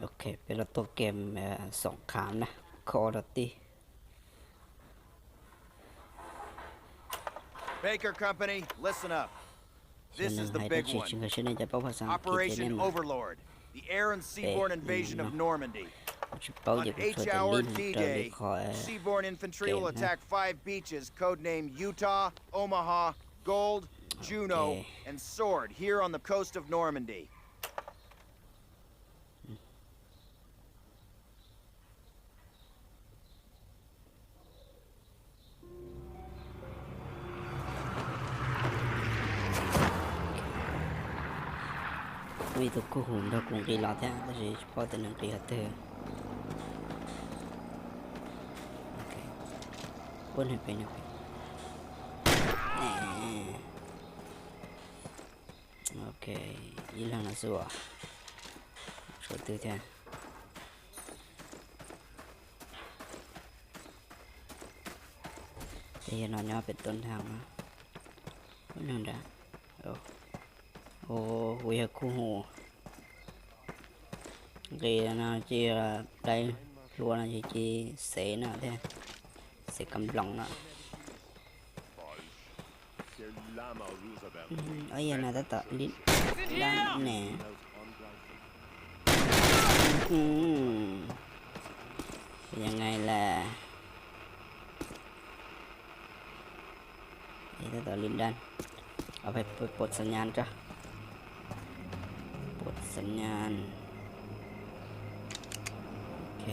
Ok, peb los tuaj game, eh, song kham na, Call of Duty. Baker Company, listen up. This is the big one. Operation Overlord, the air and seaborne invasion of Normandy. On H R D Day, seaborne infantry will attack five beaches codenamed Utah, Omaha, Gold, Juno, and Sword here on the coast of Normandy. Muaj ib tug kuj hu nrog kuv nqis los thiab tab sis tsis paub tias nws nqis qhov twg. Ua nws pem nws pem. Ok, ib leeg no xwb as. Tshuav twg thiab? Ces yog no nyob pem tus nrag no. Ub, neeg nrag. Ua, kuv yog kuj hu. Nqis no ces daim hlua no ces xev no thiab. Xev kam nploos no. Ub, yog no tab tom li dab ne. Ua li ntawd, tab tom li dab. Ov, peb pom xab nyas tso. Pom xab nyas. Ok.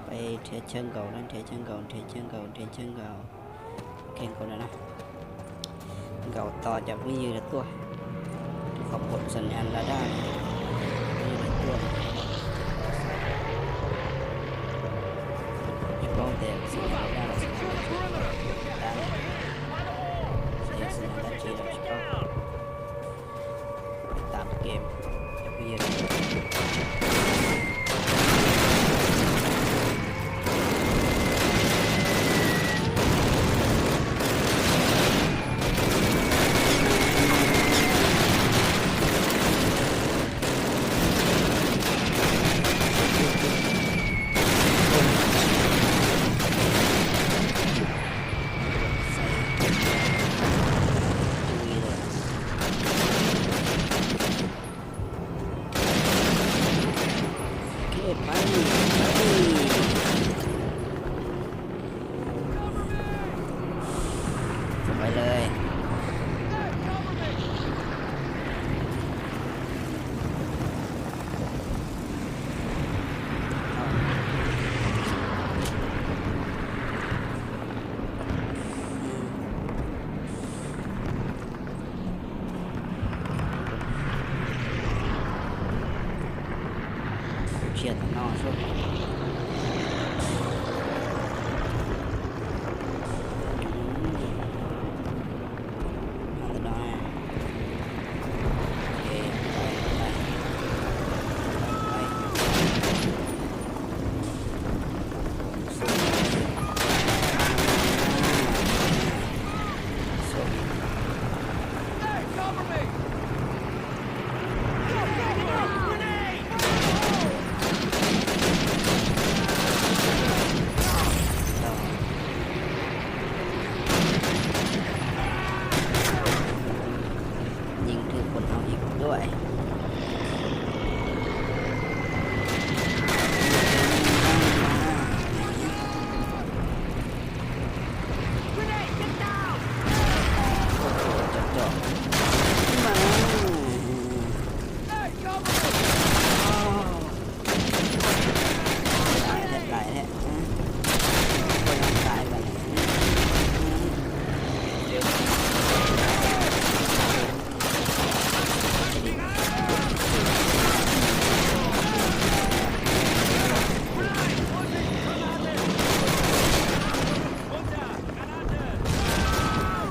Peb nrhiav chaw nkaum na, nrhiav chaw nkaum, nrhiav chaw nkaum, nrhiav chaw nkaum. Ok, nkaum lawm na. Nkaum tos cov phooj ywg lawv tuaj. Qhov pom xab nyas la daj, phooj ywg lawv tuaj. Tsis paub tias xab nyas la daj los xab nyas dab, xab nyas dab tsi los tsis paub. Tám game. Cov phooj ywg. Ok, pais, pais. Pais lawm. Kuv tsis yog tom no xwb. Tom no.ยิงถูกคนเอาอีกด้วย Grenade, get down! Ôi, ôi, chật chội. Mà. Hey, cover me! Tải thế, tải thế. Ôi, tải vào.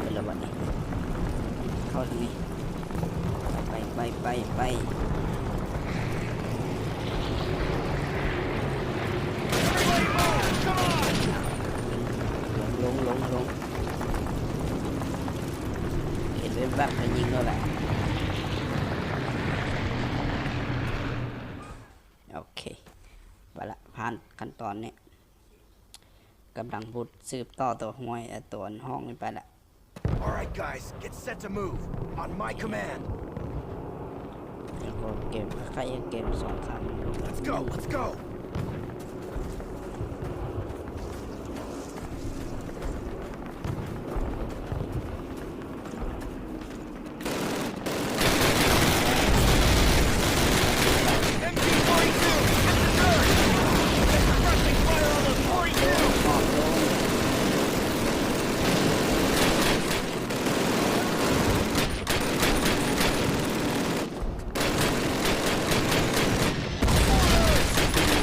Ôi, là bạn này. Thôi thằng này. Bay, bay, bay, bay. Lốn, lốn, lốn, lốn. Ken peb npaj qhov nyiaj no lawm. ขั้นตอนนี้ กำลังพูดสืบต่อตัวห้วย เอ่อ ตัวห้องนี้ไปละ All right, guys, get set to move. On my command. แล้วก็เกมคล้ายๆเกมสงคราม Let's go, let's go. M G forty-two, get to dirt! Get suppressing fire on those forty-two!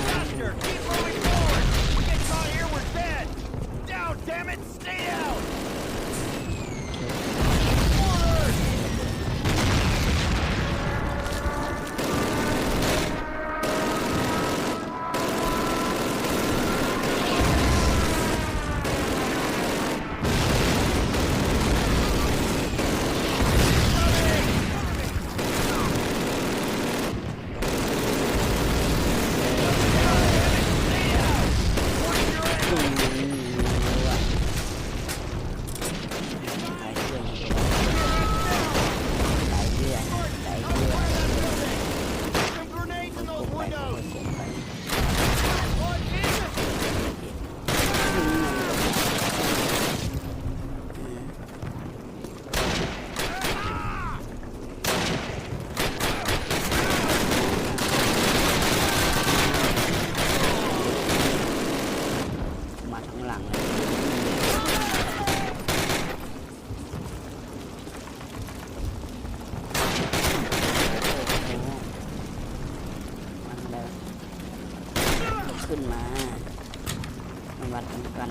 Faster! Keep moving forward! We get caught here, we're dead! Down, damn it! Stay down! Orders! มาทั้งหลังเลย ขึ้นมา มาวัดกัน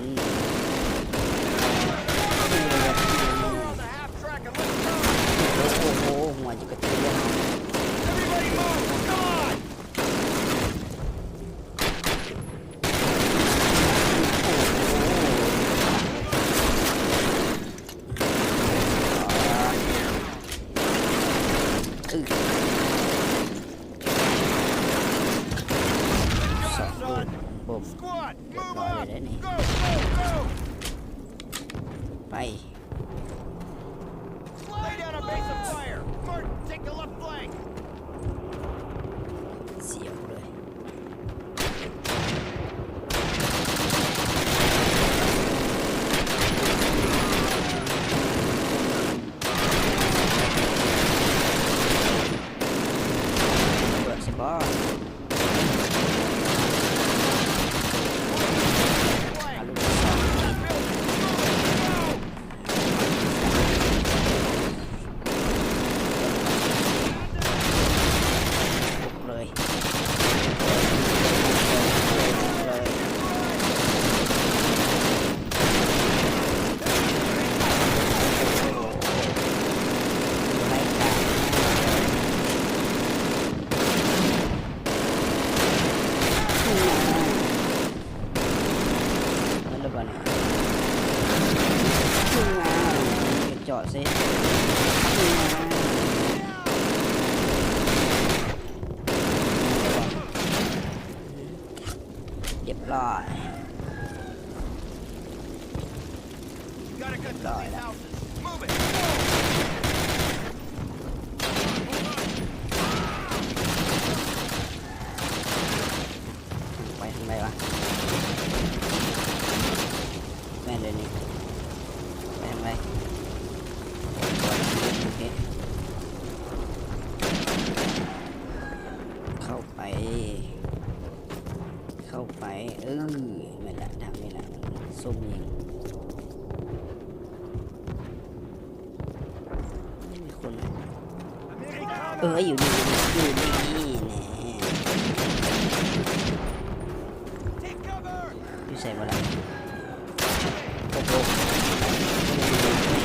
โอ้โห หัวจะกระเทือน Everybody move! Come on! สองลูก Boom. Squad, move up! Go, go, go! ไป Lay down a base of fire! Martin, take the left flank! เสียวเลย ระเบิดสิบอส เลย เลย ไล่กาด แล้วก่อน ขึ้นมา จอดสิ ขึ้นมา เรียบร้อย Gotta get through these houses. Move it. ไปทางไหนวะ แม่นเลยนี่ ไปทางไหน โอเค เข้าไป เข้าไป เออ นั่นแหละ ทางนี้แหละ ซุ่มยิง ไม่มีคนเลย เออ อยู่นี่ อยู่นี่ นี่แน่ อยู่ใส่บ่ละ โอ้โห Moving!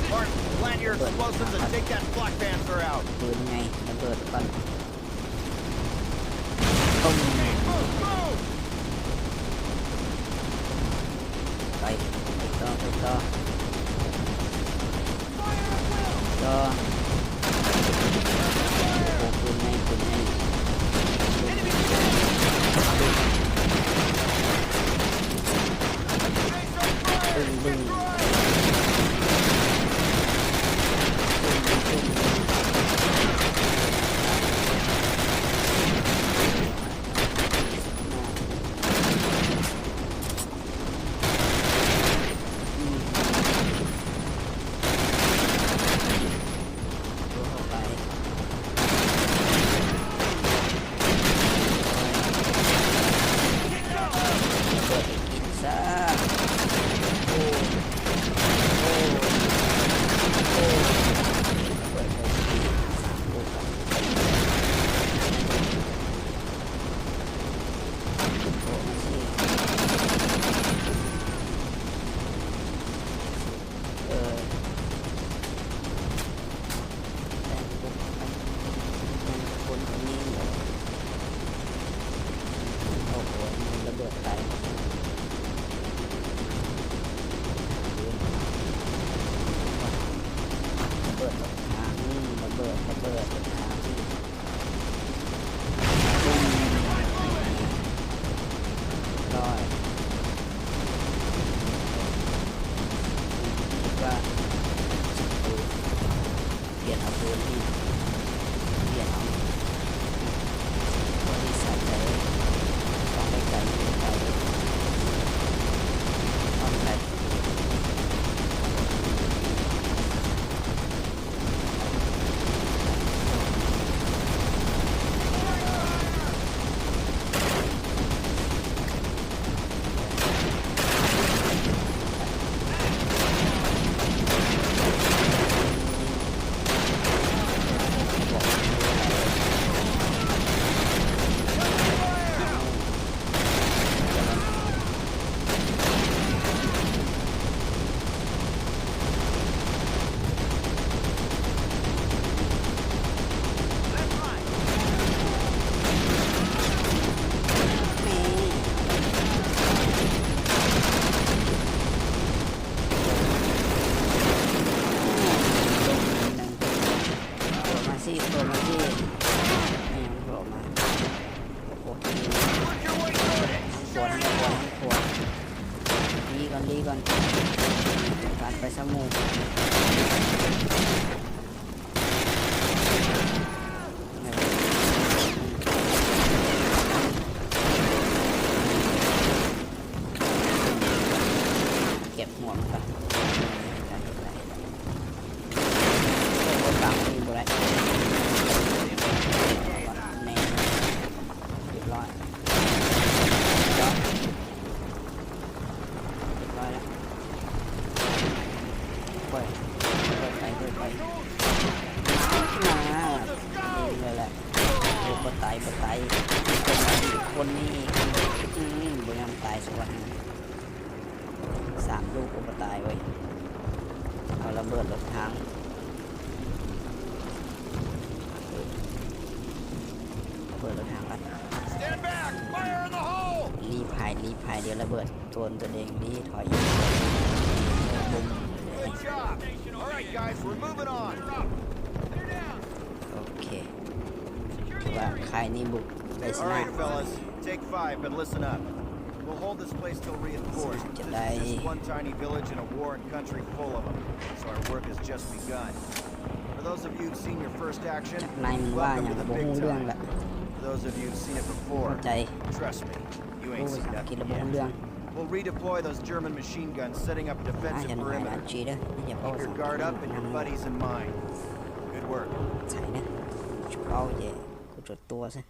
Martin, plant your explosives and take that flak panzer out. ปืนไง ระเบิดก่อน ตุ้ม ไป ไปต่อ ไปต่อ ต่อ โอ้โห ปืนไง ปืนไง บึ้ง บึ้ง ตัวเข้าไป ระเบิดไปกินซะ โอ้ โอ้ โอ้ ระเบิดไปกิน โอ้ โอ้ มาสิ เออ แต่งตัว แต่งตัวนี้เหรอ โอ้โห มันระเบิดไกล ระเบิดรถถัง ระเบิด ระเบิดรถถัง ตุ้ม เรียบร้อย คิดว่า เปลี่ยนเอาปืนที่ เปลี่ยนเอา ตัวที่ใส่ไป ต้องไปไกล ไปไกล ต้องไกล โผล่มาสิ โผล่มาสิ ไม่ยอมโผล่มา โอ้โห ทั้งตัว ทั้งตัว ทั้งตัว หนีก่อน หนีก่อน การไปสมูท เก็บหัวมันก่อน โอ้โห ตามนี่บ่ได้ นี่ เรียบร้อย เรียบร้อยแล้ว เปิด เปิดไป เปิดไป มา ยิงเลยแหละ โอ้ บ่ตาย บ่ตาย คนนี้อีก คนนี้อีก อืม บ่ยอมตายสักวัน สามลูกก็บ่ตายเว้ย เอาระเบิดรถถัง ระเบิดรถถังก่อน Stand back! Fire in the hole! รีบหาย รีบหาย เดี๋ยวระเบิดโดนตัวเอง รีบถอย บุ้ม Good job! All right, guys, we're moving on. โอเค ถือว่าค่ายนี้บุกได้ชนะ All right, fellas, take five, but listen up. We'll hold this place till reinforced. This is just one tiny village in a war and country full of them, so our work has just begun. For those of you who've seen your first action, นายมันว่าอย่าง welcome to the บ่ฮู้ big เรื่อง time. ละ For those of you who've seen it before, เข้าใจ trust me, you รู้ ain't ภา seen ษาอังกฤษ nothing แล้วบ่ฮู้ yet. เรื่อง We'll redeploy those German machine guns, setting up อ่า defensive อย่าหน่อยนะ perimeters. จีเด้อ อย่าเว้า Keep ภา your ษาอังกฤษ guard up and your buddies in mind. Good work. ใช่นะ เว้าเยอะ กูจดตัวซะ